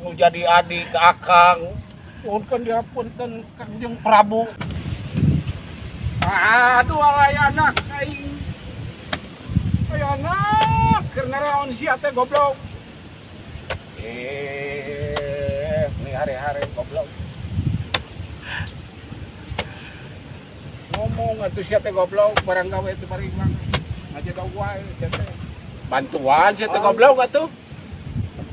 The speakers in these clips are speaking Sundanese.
Nu jadi adik ke akang. Nuhunkeun dihapunten, Kangjeng Prabu. Aduh, alay anak aing. Aya anak keur ngaraon sia teh, goblok. Eh, ini hari-hari, goblok. Ngomong atuh sia teh, goblok, barang gawe teh bari mah. Ngajedog wae sia teh. Bantuan sia teh, goblok atuh.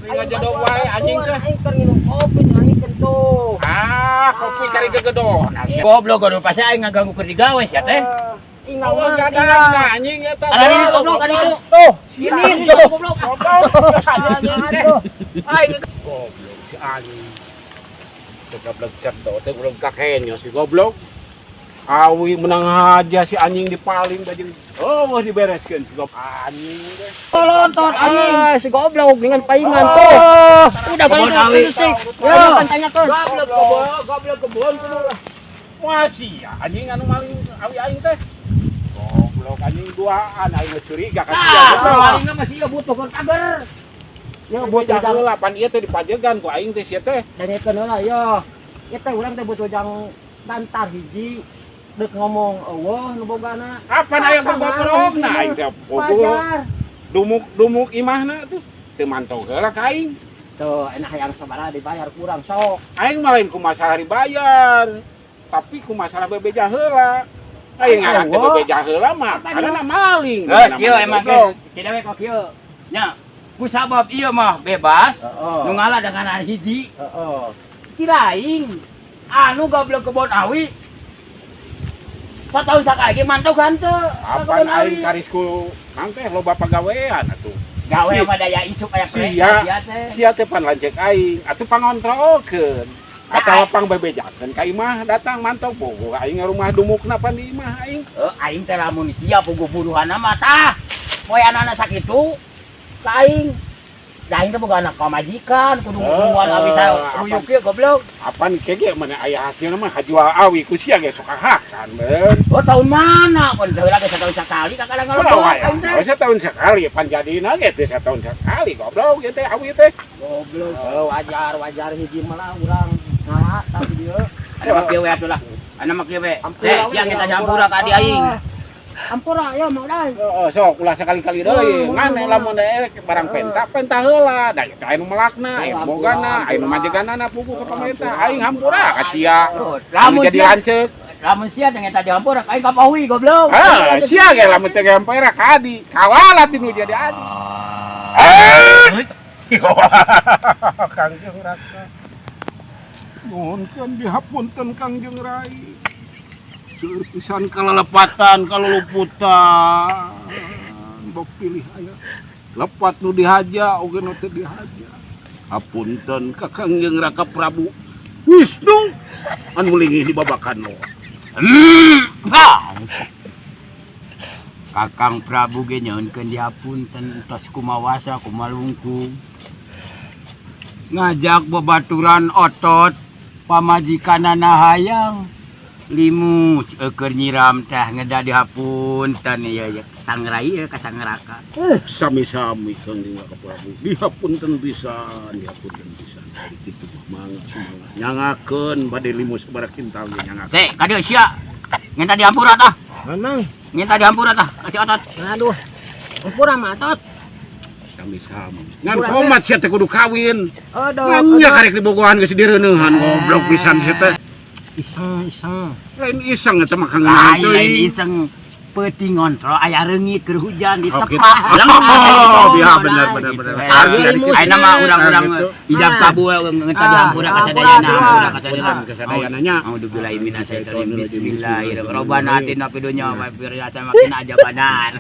Ngajedog wae anjing teh. Aing keur nginum kopi nyanyikeun tuh. Ah, kopi kari gegedon. Goblok, goblok, pasti aing ngaganggu keur digawe sia teh. Ingat. Oh, jadan anjing eta. Ada ini, goblok, ada itu. Tuh, Ini goblok. Goblok anjing teh. Aing Goblok si anjing. Goblok cerdok teh ulah kakenyo si goblok. Awi menang aja si anjing dipaling bajing. Oh, mau dibereskeun si goblok anjing teh. Lontot anjing. Ah, si goblok dengan paingan tuh. Udah Kebon kalau awi. itu sih. Ya, kan tanyakeun. Goblok goblok goblok kebon kudu lah. Masih ya anjing anu maling awi aing teh. Goblok anjing duaan aing mah curiga ka sia, Ah, goblok. maling mah masih butuh keur pager. Ya bocah heula pan ieu teh dipajegan ku aing teh sia teh. Danyekeun heula yo. Ieu teh urang teh butuh jang bantar hiji. Dek ngomong eueuh nu bogana. Kapan aya gogobrogna aing teh puguh Wajar. Dumuk-dumuk imahna tuh. Teu mantau heula ka aing. Tuh, enak hayang sabaraha dibayar kurang sok. Aing mah lain ku masalah dibayar, tapi ku masalah bebeja heula. Aing ngaran teh bebeja heula mah karena maling. Geus kieu emang geus. Tidak we kok kieu. Nya, ku sabab ieu mah bebas, Heeh. nu ngalah dengan hiji. Heeh. Si lain anu goblok kebon awi. Satahun sakali ge mantau kan teu. Apan aing karisku nang teh loba pagawean atuh. Gawe mah daya isuk aya Sia. kereta teh. Sia teh pan lanceuk aing, atuh pangontrolkeun. Atawa pang bebejakeun ka imah datang mantau puguh aing rumah dumukna pan di imah aing. Eh, aing teh lamun sia puguh buruhanna mah tah. Poe anana sakitu ka aing. Da aing teh boga anak pamajikan, kudu nungguan awi sa ruyuk ieu, goblok. Apan kege mana aya hasilna mah hajual awi ku sia ge sok hakan beun. Oh, tahun mana? Pun heula ge satahun sakali kakadang Kalau ngalebok aya, aing teh. oh, setahun sekali pan jadina ge teh setahun sekali, goblok ieu teh awi teh. Goblok. Oh, wajar wajar hiji malah urang ngalah tapi dieu. Ada mah kieu we atuh lah. Anu mah kieu we. Eh, siang kita campura ka adi aing. Ampura ya mau dai. Heeh, sok ulah sekali-kali deui. Ngan lamun daek barang penta, penta heula. Da ieu teh anu melakna, aya nu bogana, aya nu majeganana puguh ka pemerintah. Aing hampura ka sia. Lamun jadi sia, lanceuk. Lamun sia teh eta dihampura ka aing ka pahui, goblok. Ah, sia ge lamun teh hampura ka adi. Kawala ti nu jadi adi. Kangjeng Raka. Nuhunkeun dihapunten, Kangjeng Rai. Seueur pisan kalelepatan, kaluluputan. Bok pilih aya. Lepat nu dihaja oge nu teu dihaja. Hapunten ka Kangjeng Raka Prabu Wisnu anu linggih di babakan lo. Ah. Kakang Prabu ge nyuhunkeun dihapunten tos kumawasa kumalungkung. Ngajak bebaturan otot pamajikanana hayang limu keur nyiram teh ngeda dihapunten ieu ya sang rai ya ka sang raka. Sami-sami, Kangjeng Raka Prabu. Dihapunten pisan, dihapunten pisan. Kitu mah mangga sumangga. Nyangakeun bade limu sabaraha kintal ge nyangakeun. Teh ka dieu sia. Minta dihampura tah. Memang. Minta dihampura tah, kasih otot. Aduh. Ampura mah tot. Sami-sami. Ngan komat sia teh kudu kawin. Aduh. Ngan nya karek dibogohan geus direuneuhan, goblok pisan sia teh. Iseng iseng. Lain iseng eta mah kang. Lain lain iseng, peuting ngontrol aya reungit keur hujan di Oh, gitu. tepak. Oh, ya benar benar benar. Ayeuna mah urang-urang ijab kabul ngeunta dihampura ka sadayana, hampura ka sadayana. Ka sadayana nya. A'udzubillahi minasyaitonir rajim. Bismillahirrahmanirrahim. Rabbana atina fid dunya wa fil akhirati wa qina adzabannar.